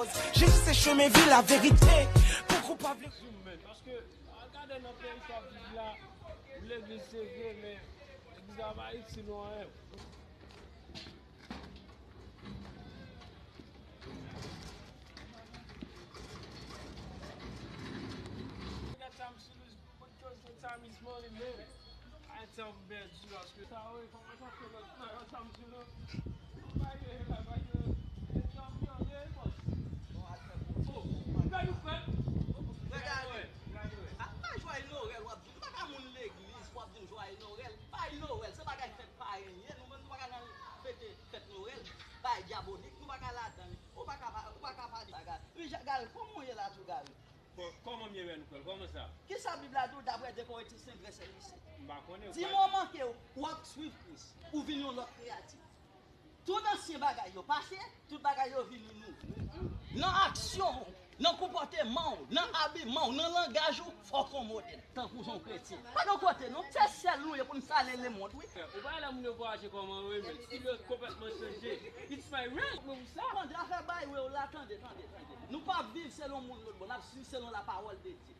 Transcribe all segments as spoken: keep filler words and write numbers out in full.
Jezi se chemen, vi, lavèrite. Pou kou pa vle. Zoom, man, paske, a, gade nan peyi sa ap viv la, legliz se vre, men legliz la pa itil nou anyen. Got time to lose, but just the time is money, man. I tell bad Judas, sa, wi, kòman sa fè lòt nan yon tanm sou nou? Bagay la, bagay la. E tanm nan, e bòs. Oh, gade ou fè. Gade, gade. A, pa jwaye Norèl, w ap di, nou pa ka moun legliz, w ap di m jwaye Norèl. Pa jwaye Norèl, se bagay fèt payen, ye, nou menm nou pa ka nan fete fèt Norèl. Bagay dyabolik, nou pa ka ladan li. Ou pa ka, ou pa ka pale bagay. Wi, Gal, kòman w ye la tou, Gal? Bon, kòman m ye, Pè Noukòl? Kòman sa? Kisa Bib la di w daprè de Korentisyen vèsè uit? M pa konnen, di w pa moman ke w ap swiv Kris, ou vin yon lòt kreyati. Tout ansyen bagay yo pase, tout bagay yo vini nou. Nan aksyon w, nan konpòteman w, nan abiman w, nan langaj ou, fò w gon modèl. Tankou yon kretyen. Pa gen kote non, se sèl nou ye pou n sale lemonn, wi. Ou pa wè lè moun yo vwayaje kòman yo ye, men stil yo konplètman chanje. It's my rent, mwen pou sa. Tande, afè bay wi w la, tande, tande, tande. Nou p ap viv selon moun lòt bò, n ap viv selon lapawòl de Dye.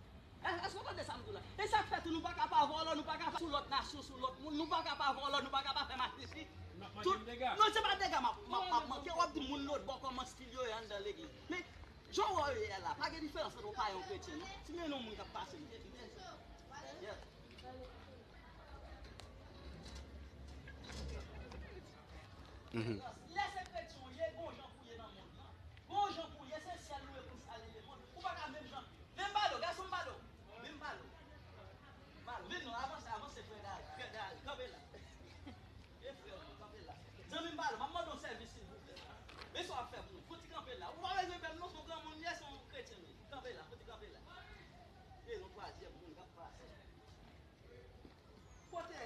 Èske w tande sa m di w la? E sa k fè tou nou pa ka pa vòlò, nou pa ka pa sou lòt nasyon, sou lòt moun, nou pa ka pa vòlò, nou pa ka pa fè matifi. Tout, non, se pa dega m ap, m ap, m ap manke, w ap di moun lòt bò kòman stil yo ye anndan legliz. Men, jan w wè yo ye la, pa gen diferans ant yon payen e yon kretyen, non. Si men yon moun k ap pase, m te di, yeah. Lè se kretyen w ye, gon jan pou w ye nan mond lan. Gon jan pou w ye, se syèl ou ye pou w sale lemonn. Ou pa ka menm jan. Vin m pale w, gason m pale w. Vin m pale w. Pale w. Vin non, avanse, avanse, frè Gary, frè Gary, kanpe la. E frè mwen, kanpe la. Zanmi m pale w, m ap mande w sèvis silvouplè. Men sa w ap fè pou nou. Fouti kanpe la. Ou pa bezwen pè m non, se yon granmoun m ye, se yon kretyen m ye. Kanpe la, fouti kanpe la. E yon twazyèm moun k ap pase. Kote?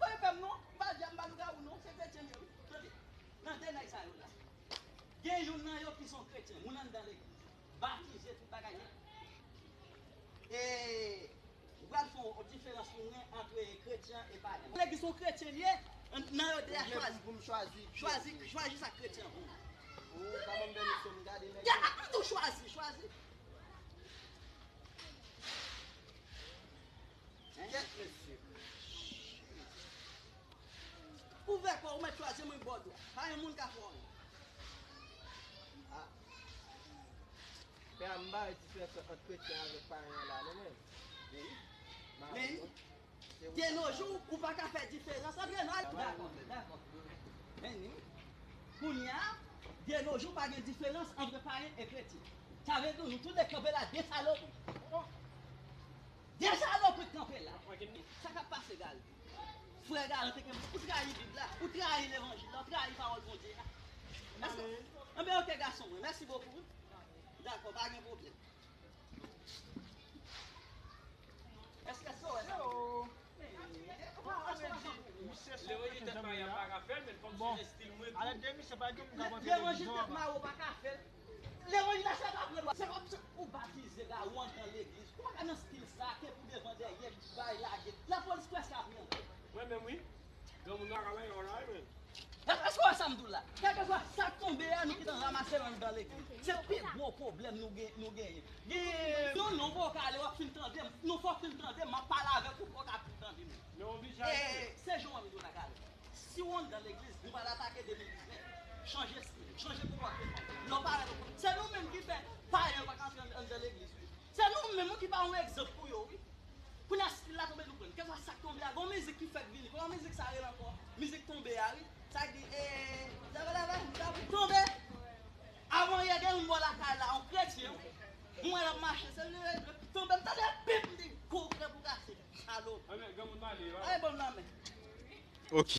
Mwen pè m non, m pa djab, m pa lougawou non, se kretyen m ye wi. Tande, nan de nèg sa yo la, gen youn nan yo ki se yon kretyen, moun anndan legliz, batize, tout bagay nèt. E, ou pral fè yon diferans pou mwen ant kretyen e payen. Legliz se yon kretyen li ye, nan yo de a chwazi. Pou m chwazi. Chwazi, chwazi sa kretyen pou ou. Ou pa ban m pèmisyon m gade nèg yo. Tou chwazi, chwazi. Kèt mesye. Ouvè kò w, ou mèt chwazi, mwen bò dwat. Pa gen moun ka fè w anyen. Ah. Pè a, m pa wè diferans ant kretyen avèk payen an la, non, men. Men, de nos jours, ou pa ka fè diferans ant nou. Dakò, dakò. Men, kounye a, de nos jours, pa gen diferans ant payen e kretyen. Sa vle di, nou tou de kanpe la, de salopri. De salopri k kanpe la. Sa k ap pase, Gary? Frè Gary, te gen, ou trayi Bib la, ou trayi levanjil la, ou trayi pawòl Bondye a. Èske, anben, ok, gason mwen, mèsi bokou, wi. Dakò, pa gen pwoblèm. Èske, èske w wè sa? Yo. Ou pa wè sa? Levanjil tèt mare a pa ka fè l, men fò m chanje estil mwen tou. Levanjil tèt mare ou pa ka fè l. Levanjil la se pa pran dwa. Se kòmsi ou batize la, ou anndan legliz. Ou pa ka nan estil sa, kenbe pou devan dèyè, bay lage. Lapolis prèske ap rantre. Mwen menm wi. Granmoun nan ka bay yon lay men. Èske w wè sa m di w la? Kèlkeswa sa k tonbe a, nou gentan ranmase l anndan legliz. Se pi gwo pwoblèm nou gen, nou genyen. Gen yon non, w ka ale, w ap fin tande m. Non, fò w fin tande m, m ap pale avèk ou, fò w ka fin tande m. Men w oblije ale. E, se jan w wè m di w la, gade. Si w anndan legliz, nou pral atake de mil diznèf. Chanje stil, chanje konpòteman. Lè w parèt, se nou menm ki fè payen yo pa ka antre anndan legliz, wi. Se nou menm ki pa yon egzanp pou yo, wi. Kounye a, stil la tonbe, nou pran. Kèlkeswa sa k tonbe a, gon mizik ki fèk vini. Kòman mizik sa rele ankò? Mizik tonbe a, wi. Sa k di, e, tonbe. Avan yè, gen yon bò lakay la, yon kretyen, wi. Mwen l ap mache, se li, tonbe, m tande pip, m di, kou prè pou kase. Salop. Ay, bon, nan men. Ok.